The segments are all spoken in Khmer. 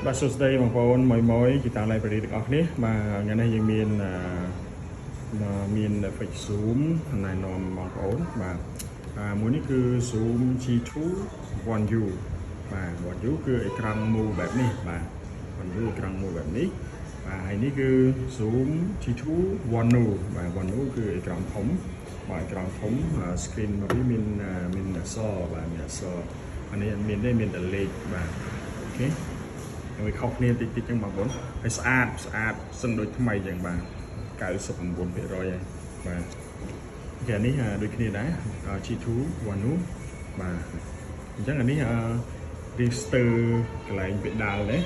បាទសួស្តីបងប្អូនមួយមួយ Guitar Library ទាំងអស់គ្នាបាទថ្ងៃនេះយើងមានអឺមាន effect Zoom ណែនាំបងប្អូនបាទអាមួយនេះគឺ Zoom G2 1U បាទ 1U គឺអេក្រង់មូលបែបនេះបាទ 1U អេក្រង់មូលបែបនេះបាទហើយនេះគឺ Zoom G2 1U បាទ 1U គឺអេក្រង់ធំបាទអេក្រង់ធំ screen មកវាមានមានអក្សរបាទមានអក្សរអានេះអត់មានទេមានតែលេខបាទ OK វាខុសគ្នាតិចតិចចឹងបងប្អូនហើយស្អាតស្អាតសឹងដូចថ្មីចឹងបាទ99%ហើយបាទគេនេះដូចគ្នាដែរ G2 1 នោះបាទអញ្ចឹងអានេះរៀងស្ទើកន្លែងបេដាល់ដែរ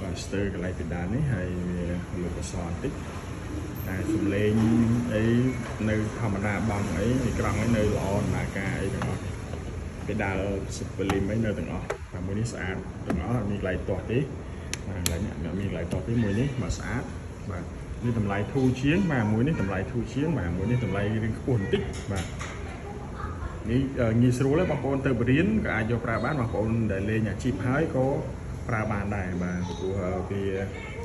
បាទស្ទើកន្លែងបេដាល់នេះហើយវាលុបអក្សរបន្តិចតែសំឡេងអីនៅធម្មតាបងអីអេក្រង់អីនៅល្អដំណើរការអីទាំងអស់ ពីដាល់សិបលីមអីនៅទាំងអស់បាទមួយនេះស្អាតទាំងអស់អត់មានកន្លែងទាស់ទេបាទកន្លែងនេះអត់មានកន្លែងទាស់ទេមួយនេះមកស្អាតបាទនេះតម្លៃធូរជាងបាទមួយនេះតម្លៃធូរជាងបាទមួយនេះតម្លៃរៀងខ្ពស់បន្តិចបាទនេះងាយស្រួលទេបងប្អូនទៅបរៀនក៏អាចយកប្រើបានបងប្អូនដែលលេងអាជីពហើយក៏ប្រើបានដែរបាទព្រោះវា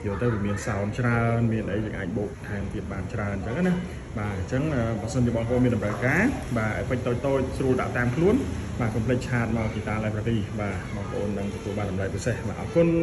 យកទៅវាមាន sound ច្រើនមានអីយើងអាចបូកថែមទៀតបានច្រើនអញ្ចឹងណាបាទអញ្ចឹងបើសិនជាបងប្អូនមានតម្រូវការបាទ effect តូចតូចស្រួលដាក់តាមខ្លួនបាទកុំភ្លេច chat មក Guitar Library បាទបងប្អូននឹងទទួលបានតម្លៃពិសេសបាទអរគុណ។